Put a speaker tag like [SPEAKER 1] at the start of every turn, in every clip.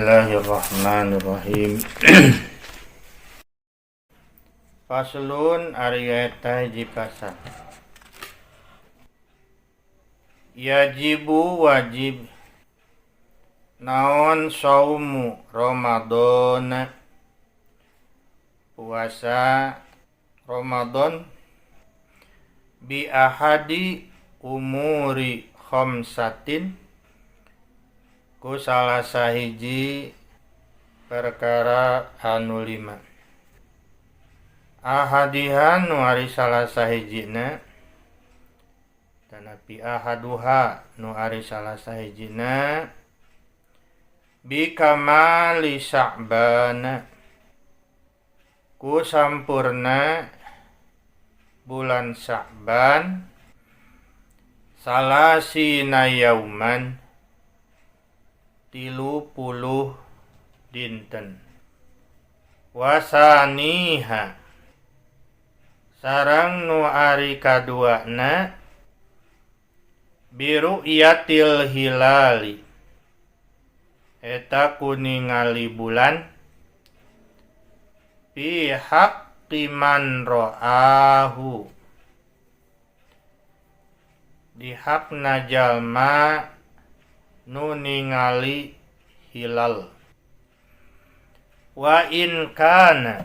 [SPEAKER 1] Bismillahirrahmanirrahim. Faslun ari eta hiji pasal. Yajibu wajib naon saumu Ramadana, puasa Ramadan, bi ahadi umuri khamsatin, ku salah sahiji perkara anu lima. Ahadiha nu ari salah sahijina, tanapi ahaduha nu ari salah sahijina, bi kamali Sya'bana, ku sampurna bulan Sya'ban, salasina yauman, 30 dinten, wasaniha sareng nu ari kaduana, biru'yatil hilali, eta ku ningali bulan, fi haqqi man ra'ahu, di hakna jalma nu ningali hilal. Wa in kana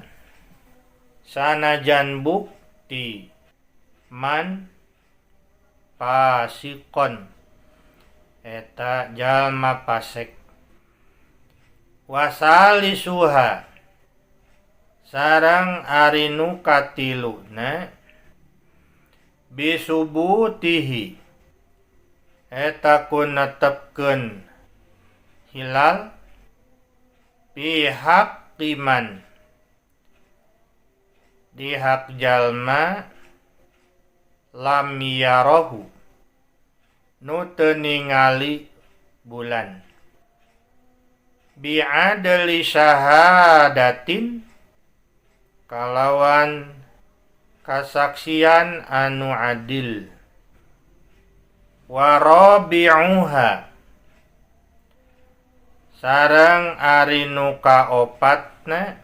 [SPEAKER 1] sanajan bukti man fasikon, eta jalma fasik. Wasalisuha sareng ari nu katiluna, bisubutihi, eta ku netepkeun hilal, fi haqqi man, di hak jalma, lam yarahu, nu teu ningali bulan, bi'adli syahadatin, kalawan kasaksian anu adil. Wa rabi'uha sareng ari nu kaopatna,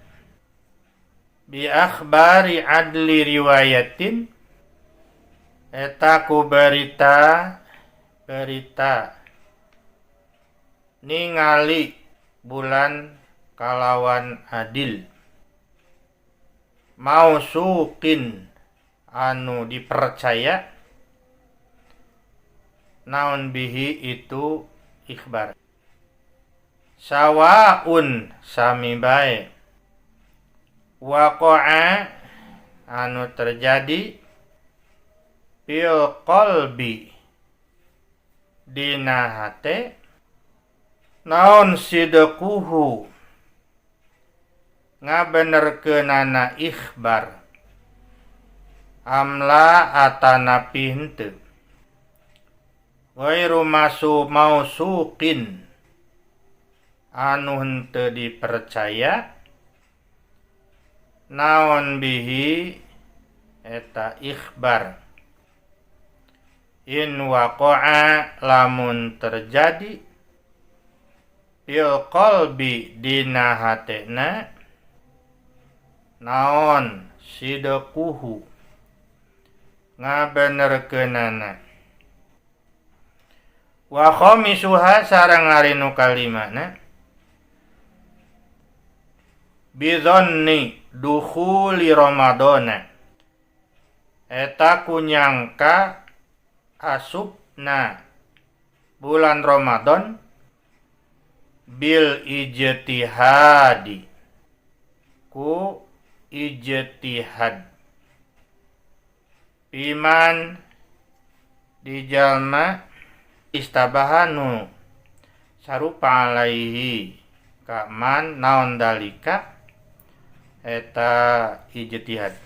[SPEAKER 1] bi akhbari adli riwayatin, eta ku berita berita ningali bulan kalawan adil, mausukin, anu dipercaya, naon bihi itu ikhbar. Sawaun sami bae, waqa'a anu terjadi, fil qalbi, dina hate, naon sidquhu, ngabenerkeunana ikhbar, amla atanapi henteu, ghairu masu mausuqin, anu henteu dipercaya, naon bihi eta ikhbar. In waqa'a lamun terjadi, fil qalbi, dina hatena, naon sidquhu, ngabenerkeunana. Wa khamisuha sareng ari nu kalimana, bidhanni dukhuli Ramadana, eta ku nyangka asupna bulan Ramadan, bil ijtihadi, ku ijtihad, iman di jalma, istabahanu sarupa, alaihi ka man, naon dalika eta ijtihad.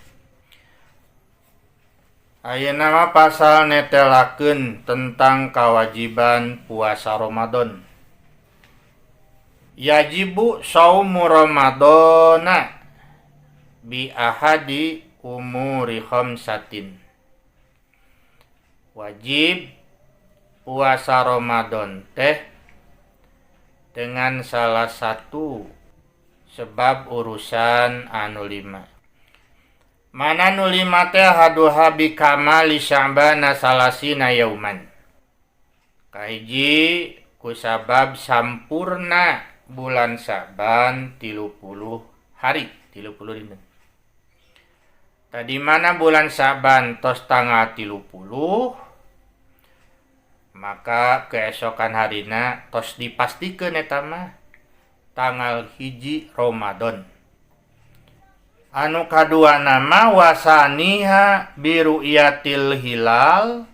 [SPEAKER 1] Ayeuna mah pasal netelakeun tentang kewajiban puasa Ramadan. Yajibu saumu Ramadana bi ahadi umuri khamsatin. Wajib puasa Ramadan teh Dengan salah satu sebab urusan anu lima. Mana nu lima teh? Ahaduha bi kamali Sya'bana salasina yauman. Kahiji, kusabab sampurna bulan Sa'ban 30 hari, 30 dinten. Tadi mana bulan Sa'ban tos tanggal 30, maka keesokan harina tos dipastikan eta mah tanggal 1 Ramadan. Anu kadua nama, wasaniha biru'yatil hilal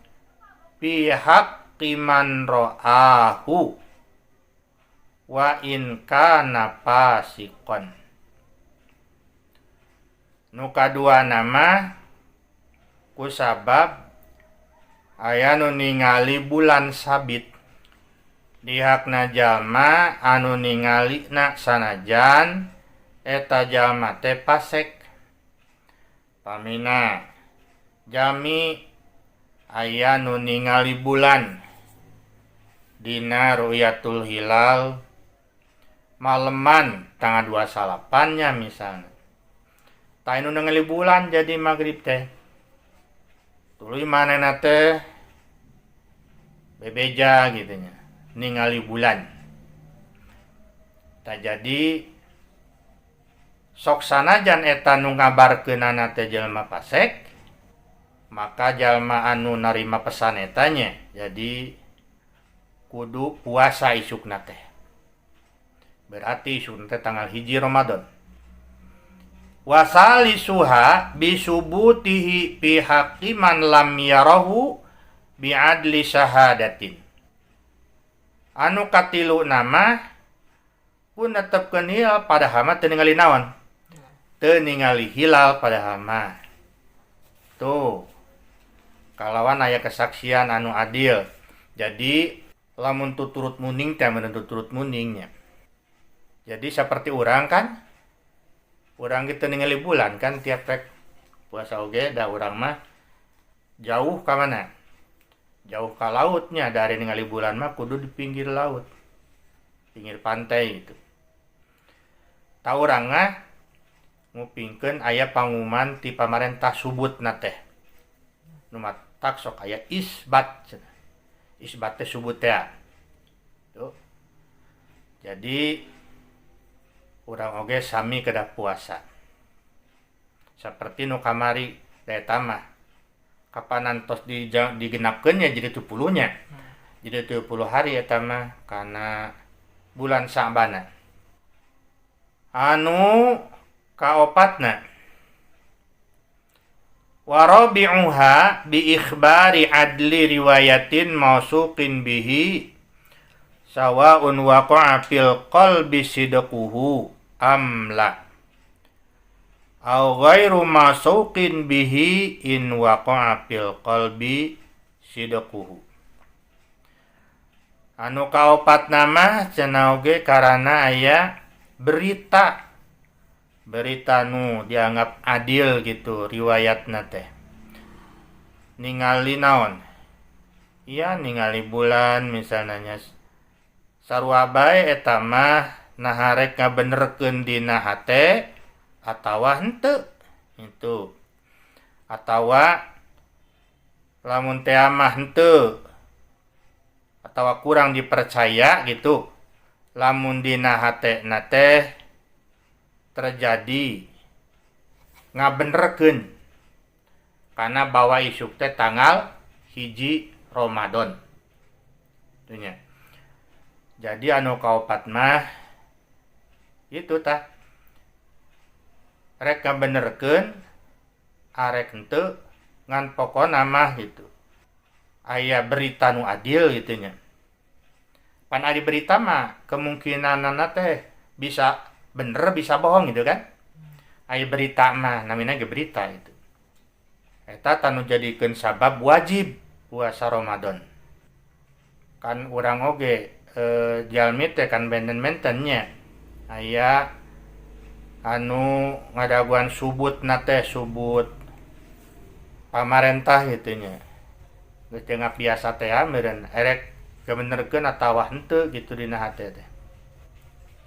[SPEAKER 1] fi haqqi man ra'ahu wa in kana fasiqan. Nu kadua nama, kusabab aya nu ningali bulan sabit di hakna jalma anu ningali na, sanajan eta jalma teh pasek. Pamina jami aya nu ningali bulan dina ru'yatul hilal maleman tanggal 29 nya misalnya. Tah, nu ningali bulan jadi maghrib teh, tuluy manehna teh bebeja gitu nya ningali bulan. Tak jadi sok sanajan eta nu ngabarkeunana teh jelema pasek, maka jalma anu narima pesan eta nya jadi kudu puasa isukna teh, berarti isukna teh tanggal 1 Ramadan. Wasalisuha bisubutihi fi haqqi man lam yarahu bi'adli syahadatin. Anu katilu nama, pun netepkeun hilal padahal mah teu ningali naon, teu ningali hilal padahal mah tuh kalawan aya kesaksian anu adil. Jadi lamun tuturut muning teh, mun tuturut muningnya, jadi seperti orang kan, urang gitu ningali bulan kan tiap rek puasa oge. Da urang mah jauh ka mana, jauh ka lautnya. Dari ningali bulan mah kudu di pinggir laut, pinggir pantai gitu. Tah, urang mah ngupingkeun aya pangumuman ti pamarentah subutna teh, nu matak sok aya isbat cenah. Isbat teh subut teh tuh. Jadi urang oge sami kedah puasa seperti nu kamari. Da eta mah kapanan tos digenapkeun nya, jadi 70 nya, jadi 70 hari eta mah kana bulan Sa'bana. Anu kaopatna, warabi'uha bi ikhbari adli riwayatin mausuqin bihi sawa'un waqa'a fil qalbi sidquhu am la aw ghairu masuqin bihi in waqa'a fil qalbi sidquhu. Anu kaopat nama cenah oge karana aya berita, berita nu dianggap adil gitu riwayatna teh, ningali naon iya, ningali bulan misalnya. Sarua bae eta mah, nah rek ngabenerkeun dina hate atawa henteu itu, atawa lamun teh mah henteu atawa kurang dipercaya gitu, lamun dina hate na teh terjadi ngabenerkeun karena bahwa isuk teh tanggal 1 Ramadan. Itunya. Jadi anu kaopat mah itu tah, rek ngabenerkeun arek henteu, ngan pokona mah gitu aya berita nu adil gitu nya. Pan ari berita mah kemungkinanana teh bisa bener bisa bohong gitu kan. Aya berita mah namina ge berita itu. Eta tah nu jadikeun sabab wajib puasa Ramadan. Kan urang oge jalmi teh kan benten-benten nya, aya anu ngadaguan subutna teh subut pamarentah gitu nya. Geus dianggap biasa teh meureun, erek kabenerkeun atawa henteu gitu dina hate teh.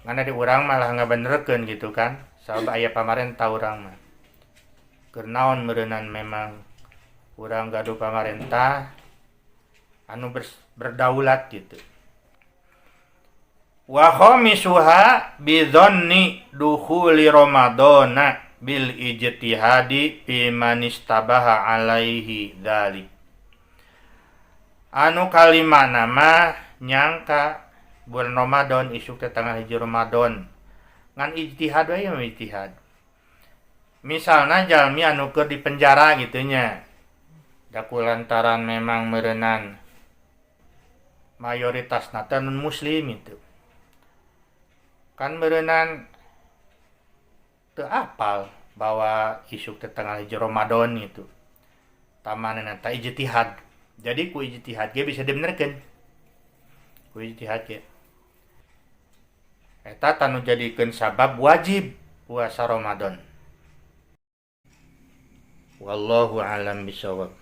[SPEAKER 1] Ngan di urang malah ngabenerkeun gitu kan, sabab aya pamarentah urang mah. Keur naon meureunan memang urang gaduh pamarentah anu berdaulat gitu. Wa khamisuha bidzanni dukhuli Ramadana bil ijtihadi fi man istabaha alaihi dzalik. Anu kalima nama nyangka bulan Ramadan isuk teh tanggal 1 Ramadan. Ngan ijtihad wae mah ijtihad. Misalna jalmi anu keur di penjara gitu nya. Da kulantaran memang meureunan mayoritasna teh non muslim itu. Kan meureunan teu apal bahwa isuk teh tanggal 1 Ramadan itu. Tamanena teh ijtihad. Jadi ku ijtihad ge bisa dibenerkeun. Ku ijtihad ge. Eta tanu jadikeun sabab wajib puasa Ramadan. Wallahu a'lam bishawab.